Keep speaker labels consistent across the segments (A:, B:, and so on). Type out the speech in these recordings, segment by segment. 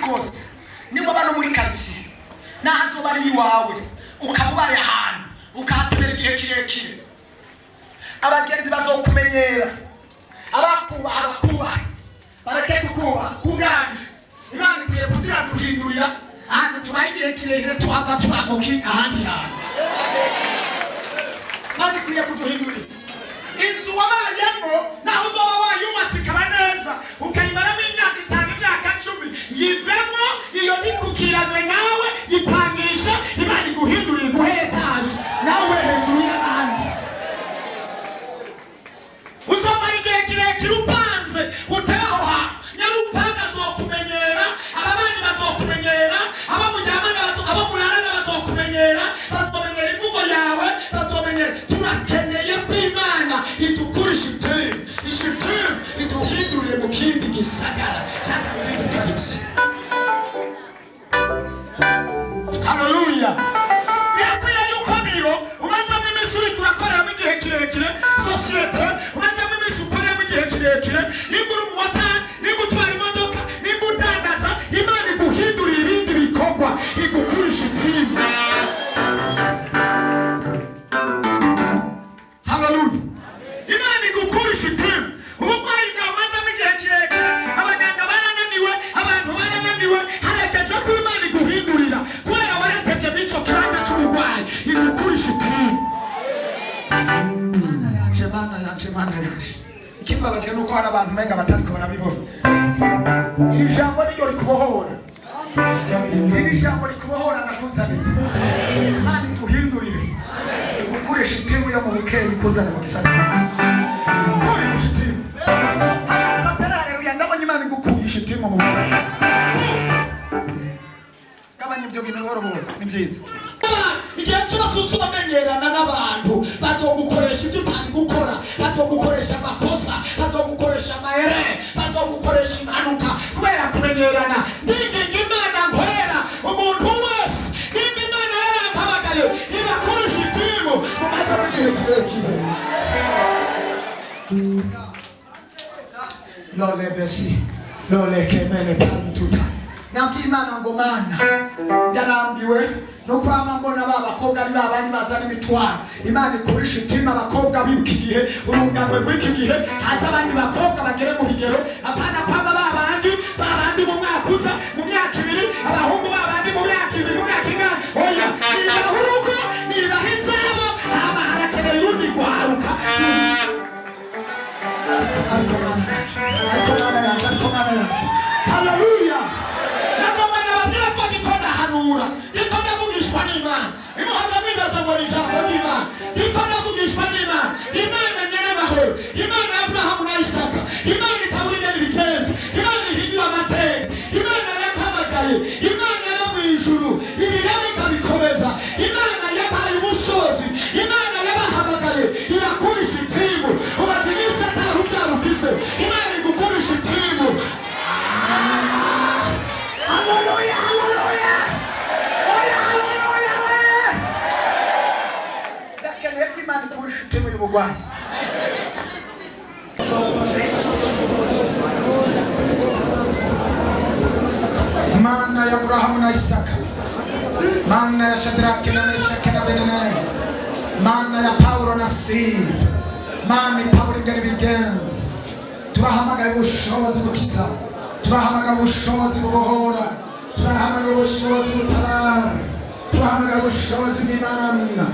A: Kose niba no muri karitsiye, naho azoba ari iwawe, ukaba ubaye ahantu ukahatemera igihe kirekire, abagenzi bazokumenyera, abakubaha bakubaha, bareke kukubaha. Kubwanje, Imana ikwiye kuziraduhindurira ahantu tubaye igihe kirekire, tuhava tubamuki ahandi hantu. Imana ikwiye kuduhindurira inzu wabayemo, naho uzoba wayubatse ikaba neza, ukayimaramo imyaka 5, imyaka 10, yivemo iyo, ntikukiranywe nawe, yipangishe. Imana iguhindurire, iguhe étage, nawe hejuru y'abandi. Uzomara igihe kirekire upanze, utebe aho hantu, nyarupanga azokumenyera, ababanyi bazokumenyera, abo muryamana abo murarana bazokumenyera, bazomenyera imvugo yawe, bazomenyera. Turakeneye ko Imana idukurisha ishitimu, ishitimu iduhindurire mu kindi gisagara cyangwa mu yindi karitsiye. Haleluya! Birakwiye yuko biro umazemo iminsi uriko urakoreramo igihe kirekire, société umazemo iminsi ukoreramo igihe kirekire, nimba uri umumotari, nimba utwara imodoka, nimba udandaza, Imana iguhindurira ibindi bikorwa, igukurisha itimu. Haleluya! Imana igukurisha itimu. Uburwayi bwawe umazemo igihe kirekire, abaganga barananiwe, abantu barananiwe, harageze ko Imana iguhindurira, kubera waratevye n'ico kibanza c'uburwayi, igukurisha itimu. Mana yanje, Mana yanje, Mana yanje! Ikimbabaje nuko hari abantu umenga batariko barabibona. Iri jambo niryo rikubohora, iri jambo rikubohora. Nakuzaniye, Imana iguhindurire, igukurisha itimu yo mu bukeyi, ikuzane mu gisagara. Kurisha itimu. Haleluya! Ndabona Imana igukurisha itimu mu bukeyi. Gabanya ibyo bintu buhoro buhoro, ni byiza. Igihe cyose uzamenyerana n'abantu, bazogukoresha ibyo utari gukora, bazogukoresha amakosa, bazogukoresha amayere, bazogukoresha impanuka kubera kumenyerana. Ndinginga Imana nkorera, umuntu wese nimba Imana yarampamagaye, ibakoresha itimu mumaze mu gihe kirekire. Lole besi lole kemele tani tuta. Nabwiye Imana ngo: "Mana, ndarambiwe no kwama mbona ba bakobwa ari babandi bazana imitwaro." Imana ikurisha itima abakobwa b'iki gihe, urunganwe rw'iki gihe, haza abandi bakobwa bagere mu bigero, apana kwama babandi babandi mu mwaka uza, mu myaka 2, abahungu babandi mu myaka 2, mu myaka ingana. Oya, nibaha urugo, nibaha izabo, hama harakeneye urundi rwaruka. Ariko Mana yacu, ariko Mana yacu, ariko Mana yacu! Haleluya! Nagomba nababwira ko niko ndahanura, niko ndavugishwa n'Imana. Imuhaga mwibaza ngo ni ijambo ry'Imana, niko ndavugishwa n'Imana. Imana nyenamahoro, Imana ya Aburahamu na Isaka, Imana itabura ingene ibigenza, Imana ihindura amateka, Imana yatamagaye, Imana yo mu ijuru, ibirema ikabikomeza, Imana yabaye ubushobozi, Imana yabahamagaye, irakurisha itimu. Umaze iminsi atari uvyara ufise, Imana igukurisha itimu. Haleluya, haleluya! Oya, haleluya we! Ndakeneye ko Imana ikurisha itimu y'ubugwayi. Mana ya Aburahamu na Isaka, Mana ya Shadrake na Meshake na Abedenego, Mana ya Paulo na Sila, Mana Pawulo ingene bigenza, turahamagaye ubushobozi bukiza, turahamagaye ubushobozi bubohora, turahamagaye ubushobozi butabara, turahamagaye ubushobozi bw'Imana.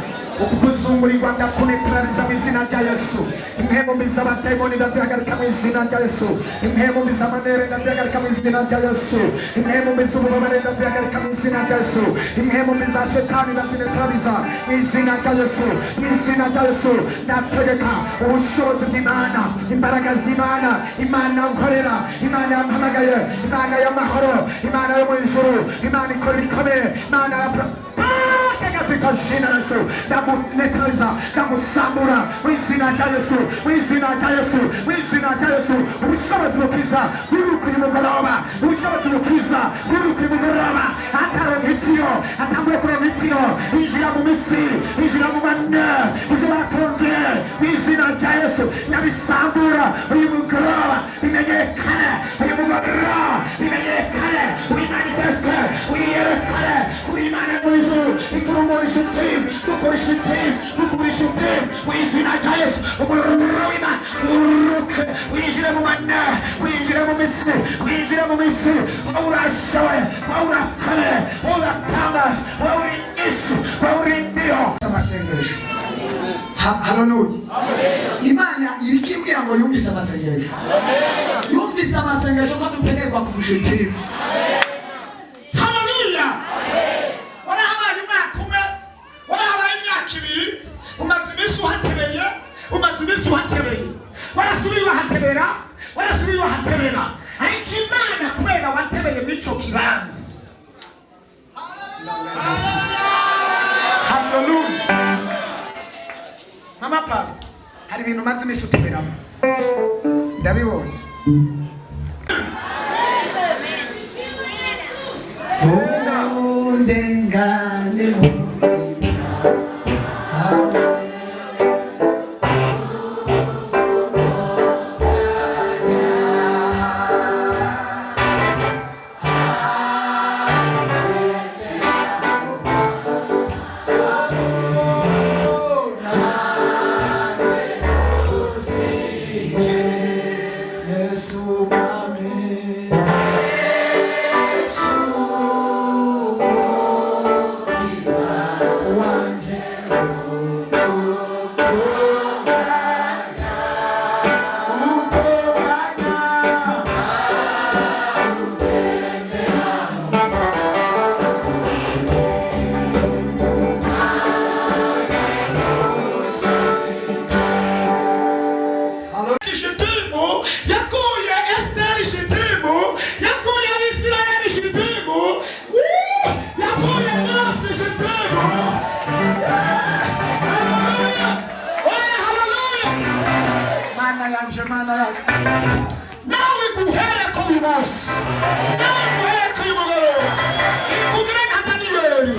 A: Uku kuzungurirwa ndakunetraliza mu izina rya Yesu. Impemu mbi z'abadayimoni ndazihagarika mu izina rya Yesu. Impemu mbi z'amanere ndazihagarika mu izina rya Yesu. Impemu mbi z'ububabare ndazihagarika mu izina rya Yesu. Impemu mbi za shetani ndazinetraliza mu izina rya Yesu, mu izina rya Yesu. Ndategeka ubushobozi bw'Imana, imbaraga z'Imana, Imana nkorera, Imana yampamagaye, Imana y'amahoro, Imana yo mu ijuru, Imana ikora ibikomeye, Imana ya katika jina la Yesu ndamunetraliza, ndamusambura mu izina rya Yesu, mu izina rya Yesu, mu izina rya Yesu. Ubushobozi bukiza buri uyu mugoroba, ubushobozi bukiza buri uyu mugoroba. Ataronka itiyo, atanguye kuronka itiyo, injira mu mitsi, injira mu mane, ibyo bakongeye, mu izina rya Yesu nyabisambura uyu mugoroba, bimenyekane uyu mugoroba, bimenyekane. Imana Dukura ishitimu, dukura ishitimu, dukura ishitimu mu izina rya Yesu. Umuriro w'Imana uruke, winjire mu mana, winjire mu mitsi, winjire mu mitsi. Wowe urashoboye, wowe urakomeye, wowe uratangaje, wowe uri inyishu, wowe uri indiho. Amasengesho. Haleluya! Imana irikimbwira ngo yumvise amasengesho, yumvise amasengesho ko dutegerwa kurusha itimu. Haleluya! Warahabaye umwaka umwe, warahabaye imyaka 2, umaze iminsi uhatebeye, umaze iminsi uhatebeye, warasubiye uhaterera, warasubiye uhaterera, ariko Imana kubera watebeye muri ico kibanza. Haleluya! Mama pasi, hari ibintu umaze iminsi uteberamo, ndabibonye.
B: Undengane mwiza. Yesu mwami, Yesu mukiza wanje, ukongana,
A: Shitimu yakuye Esiteri, Shitimu yakuye Abisirayeli, Shitimu Woo! Yakuye Mose Shitimu. Haleluya! Oya, haleluya!
B: Mana yanje, Mana yanje.
A: Nawe guhereko uyu munsi, nawe guhereko uyu mugoroba, ikugire nka Daniyeli,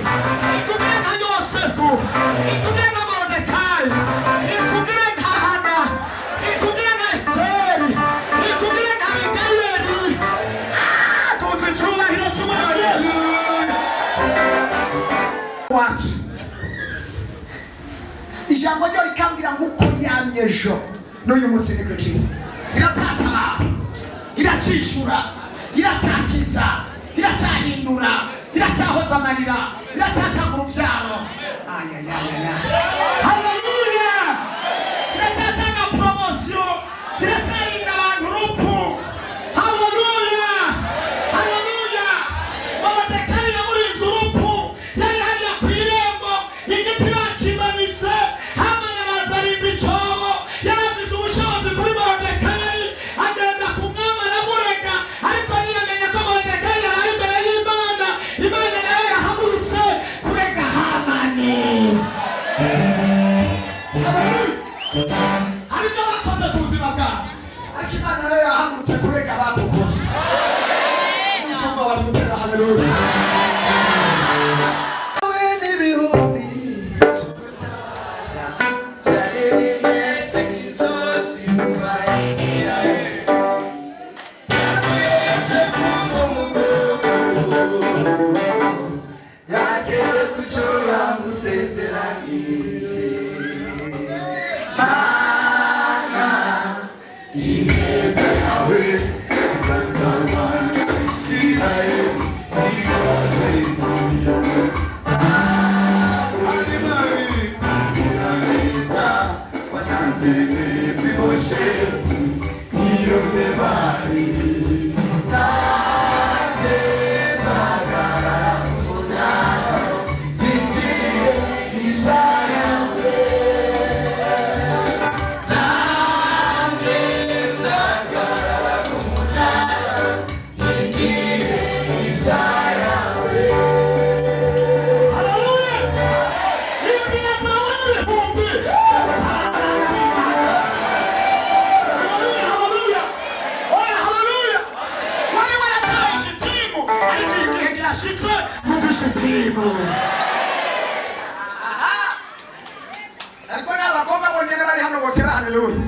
A: ikugire nka Yosefu, ikugire nka Morodekayi, ikugire nka Hana, ikugire nka Esiteri, ikugire nka Abigayeli. Ah, tuzi icyubahiro cy'Umwami
B: Wacu. Ijambo ryo rikambwira ngo uko yamye ejo n'uyu munsi niko kiri.
A: Iratataba, iracishura, iracyakiza, iracyahindura, iracyahoza amarira, iracyatanga urubyaro. Haleluya! Iracyatanga poromosiyo, iracyarinda abantu urupfu. Haleluya! Haleluya! Morodekayi yamurinze urupfu. Yari hariya ku irembo, igiti bakimanitse, Hamani araza arimba icobo. Yari afise ubushobozi kuri Morodekayi, agenda ku mwami aramurega, ariko ntiyamenya ko Morodekayi yari ari imbere y'Imana. Imana nayo yahagurutse kurega Hamani. Hari ibyo bakoze ku buzima bwawe,
B: Ariko Imana nayo yahagurutse kurega abadukoze. Ijambo bari gutera. Haleluya! We n'ibihumbi byari bimeze nk'inzozi mu Bayisiraheli. Yosefu mu mugongo yatewe ku cyo yamusezeranije. Mana, ineza yawe izantabara Isirayeli ntibashe. Neza wasanze Mefibosheti iyo bari nanjye nzahagarara ku jinjiye izayawe, nanjye nzahagarara ku munara jinjiye izayawe.
A: Haleluya! Inzira zawe n'ibihumbi. Haleluya, haleluya! Oya, haleluya! Wari warataye Shitimu, ariko igihe kirashitse kuva Shitimu.
B: Aha! Ariko n'abakobwa bonyine bari hano botera haleluya.